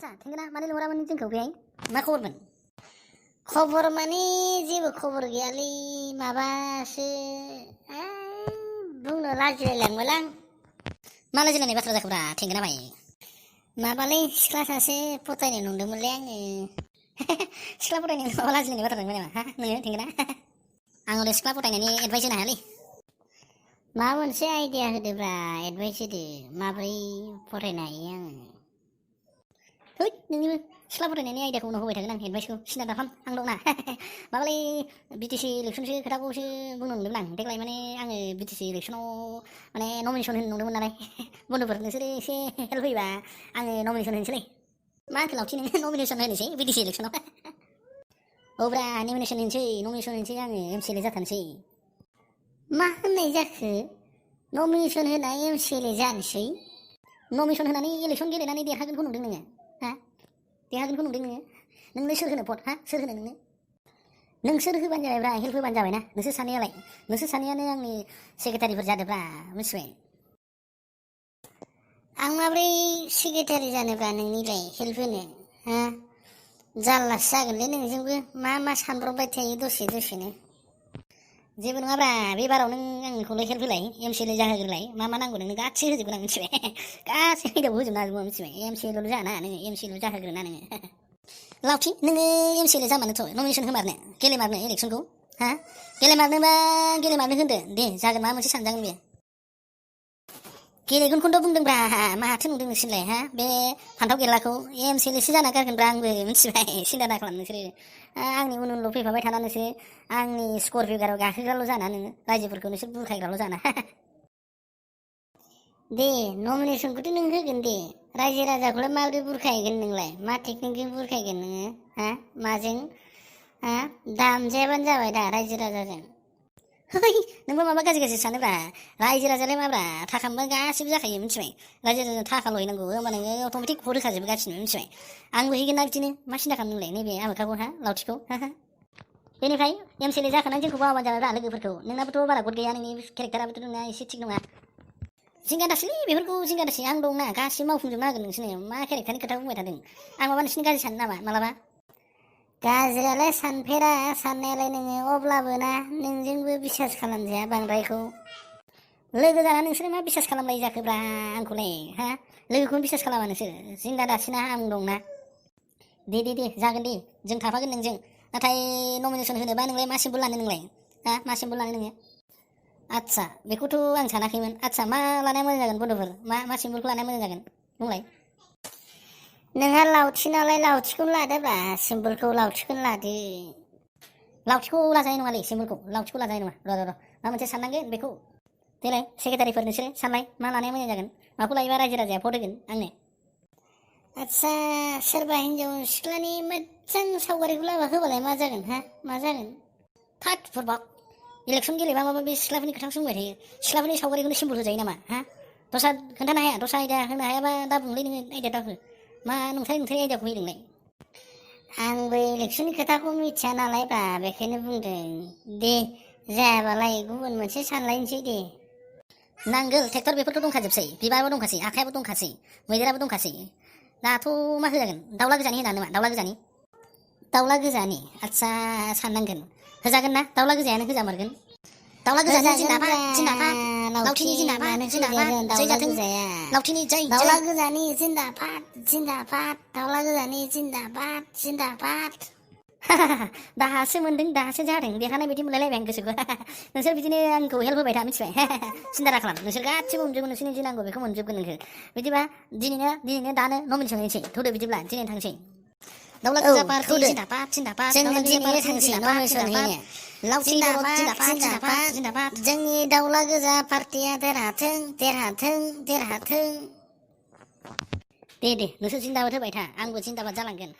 आच्छा थेंगोना मानो लिंहरामोन जोंखौ बेहाय मा खबरमोन? खबर माने जेबो खबर गैयालै माबासो बुंनो लाजिलायलाङोलां। मा लाजिलायनाय बाथ्रा जाखोब्रा थेंगोना भाई? माबालै सिख्ला सासे फसायनाय नुदोंमोनलै आङो। सिख्ला फसायनाय माबा लाजिलायनाय बाथ्रा नंबाय नामा नोङो थेंगोना? आं हले सिख्ला फसायनायनि एडभाइस होनो हायालै। माबा मोनसे आइडिया होदोब्रा एडभाइस होदो माब्रै फरायनो हायो आङो। है नोंनिबो सिख्ला फरायनायनि आइडियाखौ उनाव होबाय थागोन आं एडभाइसखौ सिन्था दाखालाम आं दंना। माबालै बिटिसि इलेक्सनसो खोथाखौसो बुंनो नंदोंमोन आं देग्लाय माने आङो बिटिसि इलेक्सनाव माने नमिनेसन होनो नंदोंमोन नालाय। बन्धुफोर नोंसोरो एसे हेल्प होयोबा आङो नमिनेसन होनोसैलै। मा होनखो लावथि नोङो नमिनेसन होनोसै बिटिसि इलेक्सनाव? औब्रा नमिनेसन होनोसै आङो एमसिएलए जाथारनोसै। मा होननाय जाखो? नमिनेसन होना एमसिएलए जानोसै? नमिनेसन होनानै इलेक्सन गेलेनानै देरहागोनखौ नुदों नोङो? हा देरहागोनखौ नुदों नोङो? नोंनो सोर होनो भट हा सोर होनो नोंनो? नोंसोर होबानो जाबायब्रा हेल्प होबानो जाबायना नोंसोर सानैयालाय नोंसोर सानैयानो आंनि सेक्रेटारिफोर जादोब्रा मिथिबाय? आं माब्रै सेक्रेटारि जानोब्रा नोंनिलाय हेल्प होनो हा? जारलासो जागोनलै नोंजोंबो मा सानब्रबबाय थायो दसेनो। जेबो नङाब्रा बे बाराव नों आंखौल' हेल्प होलाय एमसिएलए जाहोग्रोलाय मा नांगौ नोंनो गासिबो होजोबगोन आं मिथिबाय? गासै आयदायावबो होजोबनो हाजोबगौ आं मिथिबाय? एमसिएलएल' जाना नोङो एमसिएलए जाहोग्रोना नोङो। लावथि नोङो एमसिएलए जामारनोथ' नमिनेसन होमारनो गेलेमारनो इलेक्सनखौ हा? गेलेमारनोबा गेलेमारनो होनदो दे जागोन माबा मोनसे सानजागोन बे। गेलेगोनखौनोथ' बुंदोंब्रा माथो नुदों नोंसोरलाय हा? बे फान्थाव गेरलाखौ एमसिएलएसो जाना गारगोनब्रा आंबो मिथिबाय सिन्था दाखालाम नोंसोरो। आंनि उन फैफाबाय थाना नोंसोरो आंनि स्करपिअ गारियाव गाखोग्राल' जाना नोङो रायजोफोरखौ नोंसोर बुरखायग्राल' जाना। दे नमिनेसनखौथ' नों होगोन दे रायजो राजाखौलाय माबोरै बुरखायगोन नोंलाय मा टेकनिकजों बुरखायगोन नोङो हा? माजों हा? दामजायाबानो जाबाय दा रायजो राजाजों। है नोंबो माबा गाज्रि सानोब्रा रायजो राजालाय माब्रा थाखा मोनबा गासिबो जाखायो मिथिबाय? रायजो राजानो थाखाल' हैनांगौ होमबा नोङो अट'मेटिक भट होखाजोबो गासिनो मिथिबाय? आंबो हैगोन ना बिदिनो मा सिन्था खालामदों नोंलाय नैबे आमोखाखौ हा लावथिखौ हा? बेनिफ्राय एमसिएलए जाखानानै जोंखौ बावाबानो जाबायब्रा लोगोफोरखौ नोंनाबोथ' बारा गद गैया नोंनि केरेक्टाराबोथ' नोंना एसे थिग नङा। जिंगा दासैलै बेफोरखौ जिंगा दासै आं दंना गासिबो मावफुंजोबनो हागोन नोंसोरनो मा केरेक्टारनि खोथा बुंबाय थादों? आं माबा नोंसिनि गाज्रि सानो नामा मालाबा? गाज्रियालाय सानफेरा साननायालाय नोङो अब्लाबो ना नोंजोंबो बिसास खालामजाया बांद्रायखौ। लोगो जाना नोंसोरो मा बिसास खालामलायै जाखोब्रा आंखौलाय हा? लोगोखौनो बिसास खालामा नोंसोर जिंगा दासिना आं दंना। दे जागोन दे जों थाफागोन नोंजों नाथाय नमिनेसन होनोबा नोंलाय मा सिम्बल लानो नोंलाय हा? मा सिम्बल लानो नोङो? आच्छा बेखौथ' आं सानाखैमोन। आच्छा मा लानाया मोजां जागोन बन्धुफोर मा सिम्बलखौ लानाया मोजां जागोन बुंलाय? नोंहा लावथि नालाय लावथिखौनो लादोब्रा सिम्बलखौ लावथिखौनो लादो। लावथिखौ लाजानाय नङालै सिम्बलखौ लावथिखौ लाजानाय नङा र' मा मोनसे साननांगोन बेखौ। देलाय सेक्रेटारिफोर नोंसोरो सानलाय मा लानाया मोजां जागोन माखौ लायोबा रायजो राजाया भट होगोन आंनो? आच्छा सोरबा हिनजाव सिख्लानि मोजां सावगारिखौ लाबा होबालाय मा जागोन हा? मा जागोन? थाट फरबाक इलेक्सन गेलेबा माबा बे सिख्लाफोरनि खोथाखौसो बुंबाय थायो। सिख्लाफोरनि सावगारिखौनो सिम्बल होजायो नामा हा? दस्रा खोन्थानो हाया दस्रा आयदा होनो हायाबा दा बुंलै नोङो आयदा दाहो मा नंथारै आयदाखौ होयो नोंलाय? आंबो इलेक्सननि खोथाखौ मिथिया नालायब्रा बेखायनो बुंदों। दे जायाबालाय गुबुन मोनसे सानलायनोसै दे। नांगोल ट्रेक्टर बेफोरथ' दंखाजोबसै बिबारबो दंखासै आखायाबो दंखासै मैदेराबो दंखासै दाथ' मा होजागोन दाउला गोजानि होना नामा दाउला गोजानि? दाउला गोजानि आच्छा साननांगोन होजागोन ना दाउला गोजायानो होजामारगोन। दाउला गोजानि जिन्दाबाद लावथिनि जिन्दाबाद जै जाथों लावथिनि जै दाउला गोजानि जिन्दाबाद दाउला गोजानि जिन्दाबाद। दाहासो मोनदों दाहासो जादों देरहानाय बायदि मोनलायलायबाय आं गोसोखौ। नोंसोर बिदिनो आंखौ हेल्प होबाय था मिथिबाय? सिन्था दाखालाम नोंसोर गासिबो मोनजोबगोन नोंसोरनि जि नांगौ बेखौ मोनजोबगोन नोंसोर। बिदिबा दिनैनो दानो नमिनेसन हैनोसै थौदो बिदिब्ला दिनै थांसै। दाउला गोजा पार्टी जिन्दाबाद जोंनि दिनैनो थांसै नमिनेसन हैनो। लावथि बर' जिन्दाबाद जोंनि दाउला गोजा पार्टिया देरहाथों। दे नोंसोर जिन्दाबाद होबाय था आंबो जिन्दाबाद जालांगोन।